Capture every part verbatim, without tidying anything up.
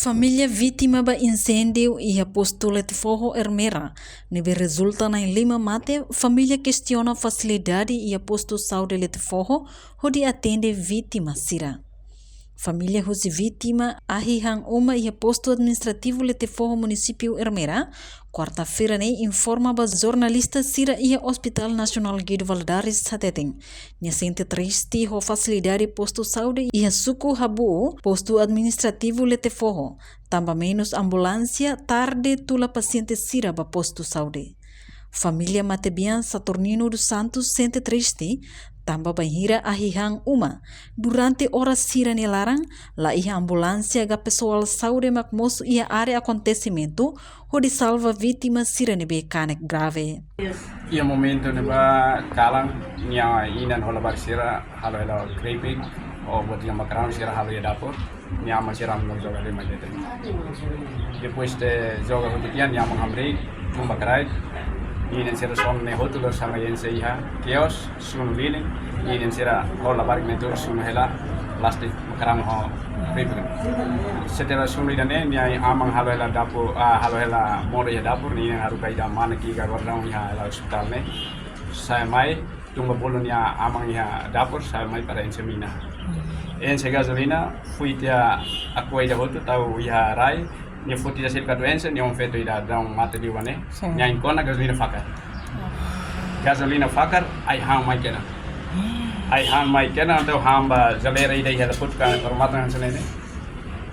Família vítima ba inséndiu iha postu Letefoho Ermera, ne'ebé rezulta na'in lima mate, família kestiona fasilidade iha postu saúde Letefoho hodi atende vítima sira. Família husi vítima ahi han uma iha postu administrativu Letefoho, munisípiu Ermera, kuarta-feira ne'e informa ba jornalista sira iha Hospital Nasionál Guido Valadares hateten, nia sente triste ho fasilidade postu saúde iha suku Habu, postu administrativu Letefoho, tanba menus ambulánsia, tarde tula pasiente sira ba postu saúde. Família matebian Saturnino dos Santos sente triste, tanba bainhira ahi han uma, durante oras sira-nia laran, la iha ambulánsia ka pesoál saúde mak mosu iha área akontesimentu, hodi salva vítima sira ne'ebé kanek grave. Iha momentu ne'ebá kalan, nia inan ho labarik sira halo hela keripik, ho botiya makarrão sira halo iha dapur, nia aman sira aman joga lima de'it. Depois de joga hotu tiha, nia aman hamriik, tun ba kraik, nia inan sira sonu ne'e hotu lori sanga enxe iha kios, sunu lilin, nia inan sira ho labarik ne'e hotu sunu hela plástiku, makarrão ho keripik. Setelah sunu ida-ne'e, nia aman halo hela dapur, ah, halo hela modo iha dapur, nia inan haruka ida mane ki'ik ka gordão iha hela ospitál ne'e. Sa'e mai, tun ba bolu nia aman iha dapur, sa'e mai para enxe mina. Enxe gazolina, fui tiha Aqua ida hotu, tau iha rai, nia foti ida seluk atu enxe, nia oan-feto ida daudaun mate liu ba ne'e. Sin. Nia inkona gazolina fakar. Gazolina fakar, ai-han mai kedan. Ai-, han mai kedan, entaun han ba jaleira ida iha hela futuk, ka permata hanesan ne'e.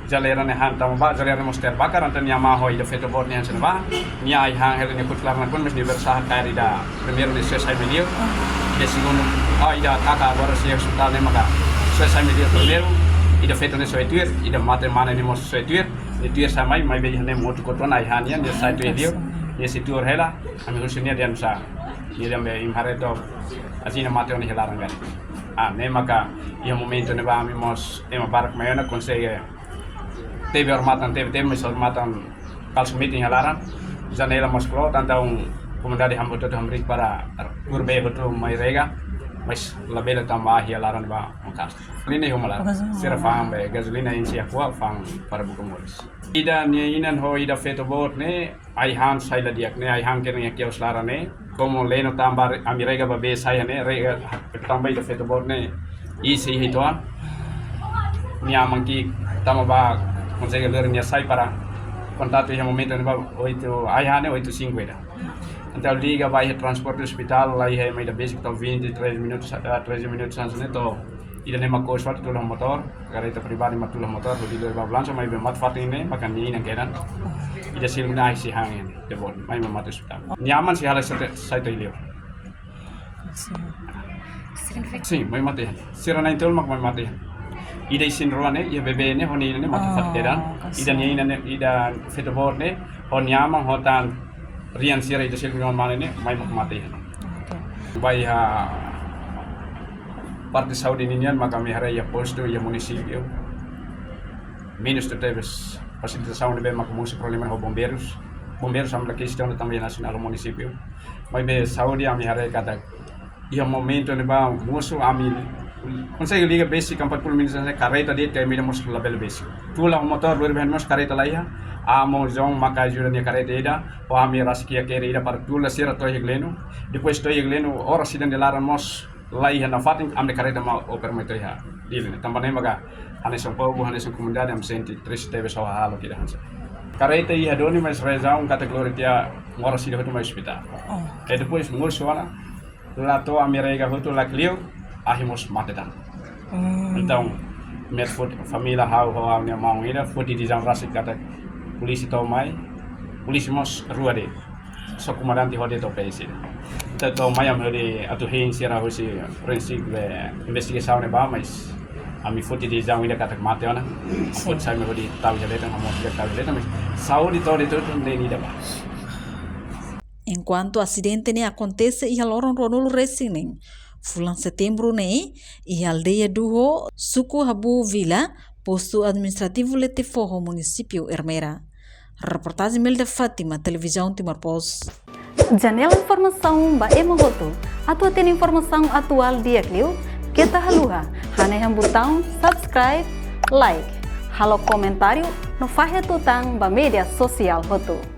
Jaleira ne'e han tama ba, jaleira ne'e mós terbakar, entaun nia mane ho ida feto boot ne'e hanesan ne'ebá. Nia ai-han hela nia kutu klaran nakonu, mas nia bersah kaer ida primeiru ne'e soe sai mai liur. Ida segundu, ah, ida taka agora sei hospital ne'e maka soe sai mai liur primeiru. Ida feto ne'e soe tuir, ida mate mane ne'e mós soe tuir. Nia tuir sai mai, maibé ne'e motu koton ai-han nia, nia sai tuir liur. Nia sei tuur hela, ami husu nia dehan sá. Nia dehan be imi haree to'ok, asina mate ona iha laran karik. Ah, ne'e maka iha momentu ne'ebá ami mós ema barak mai ona konsege tebe odamatan, tebe, tebe, mas odamatan falsu metin iha laran. Janela mós kloot, entaun komunidade hamriik hotu, hamriik para kuur bee hotu mai rega. Mas labele tanba iha laran ba makas. Gazolina iha uma laran. Gazolina. Sira fa'an be gazolina enxe Aqua fa'an para buka moris. Ida nia inan ho ida feto boot ne'e, ai-han sai la di'ak ne'e, ai-han kedan iha kios laran ne'e. Komu leno tanba ami rega ba bee sai ne'e, rega tanba ida feto boot ne'e iis iha uitoan. Nia aman ki'ik tama ba konsege lori nia sai para kontatu iha momentu ne'ebá oito, ai-han ne'e oito e cinquenta. Entaun liga ba iha transporte ospitál, la iha ema ida besik to'o vinte, treze minutos, ah, treze minutos hanesan ne'e to'o. Ida-ne'e mak kos fali tula motór, kareta pribadi mak tula motór, hodi lori ba ambulánsia, maibé mate-fatin ne'e maka nia inan kedan. Ida seluk ne'e ai sei han iha ne'e, depois mai mate ospitál. Nia aman sei halai sai, sai to'o liur. Sin. Sin, mai mate. Sira na'in-tolu mak mai mate. Ida isin-rua ne'e, iha bebé ne'e, ho nia inan ne'e mate-fatin kedan. Oh, I see. Ida nia inan ne'e, ida feto boot ne'e, ho nia aman, ho tan rian sira ida seluk nia oan-mane ne'e, mai mak mate. Oke. Ba iha parte saúde ninian maka ami haree iha postu iha munisípiu menus tebes. Fasilitasaun ne'ebé maka mosu problema ho bombeirus. Bombeirus ami la kestiona tanba iha nasionál ho munisípiu. Maibé saúde ami haree katak iha momentu ne'ebá mosu ami konsege liga besik empat puluh minutos hanesan ne'e kareta de'it ka ema ida mós labele besik. Tula motór lori ba ne'e mós kareta la iha. Amu João maka ajuda nia kareta ida. Ho ami rasik iha kere ida para tula sira to'o iha Gleno. Depois to'o iha Gleno, oras ida nia laran mós la iha nafatin, ami-nia kareta mak opera mai to'o iha Dili ne'e. Tanba ne'e maka hanesan povu, hanesan komunidade, ami sente triste tebes ho hahalok ida hanesan. Kareta iha duni, mas rezaun katak lori tiha moras ida hotu mai ospitál. Oh. I depois mosu ona, la to'o ami rega hotu lakleur, ahi mós mate tan. Hmm. Entaun, ami foti, família ha'u ho ha'u-nia maun ida, foti desizaun rasik katak polísia to'o mai, polísia mós rua de'it. Só komandante hodi to'o P S ida. Entaun to'o mai ami hodi atu hein sira husi forensik be investigasaun ne'ebá, mas ami foti desizaun ida katak mate ona. Foti sai mai hodi tau iha leten, ha'u mós tau iha leten, mas saúde to'o de'it ne'e ida ba. Enkuantu asidente ne'e akontese iha loron ruanulu resin neen, fulan setembru ne'e, iha aldeia Duho, suku Habu Vila, postu administrativu Letefoho, munisípiu Ermera. Reportajen Melda Fátima, Televizaun Timor Post. Janela informasaun ba ema hotu. Atu hatene informasaun atuál di'ak liu, keta haluha hanehan butaun subscribe, like, halo komentáriu, No fahe tutan ba média sosiál hotu.